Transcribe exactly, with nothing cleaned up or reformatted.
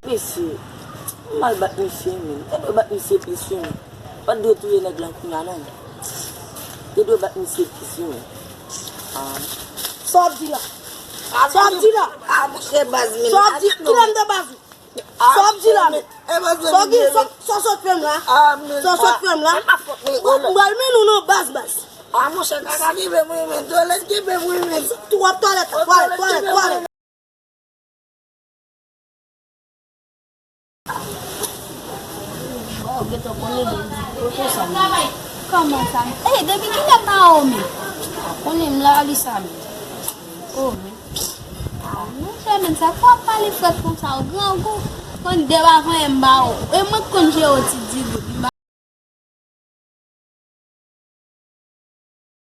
Mesye, m mal bat misye, men. Te dwe bat misye plis, wi, men. Pa t dwe touye nèg lan kounye a, non. Te dwe bat misye plis, wi, men. Ah. Sa w ap di la? Sa w ap di la? Ah, monchè, baz, men. Sa w ap di? Kilè m te baz ou? Sa w ap di la, men? Sa w gen, sa, sa w sot fè m la? Sa w sot fè m la? M pral mennen w nan baz, baz. Ah, monchè, kaka kenbe m wi, men. Twalèt kenbe m wi, men. Twòp twalèt, twalèt, twalèt, twalèt. Oh, gentan konnen depi kote sa menm. Kòman sa? Ey, depi kilè m pa wè w menm? Konnen m la li sa menm. Oh, men. Ah, monchè, men sa fò w ap pale frèt konsa, w grangou. Konn de avan m ba w. E mwen k konn jere w ti digo.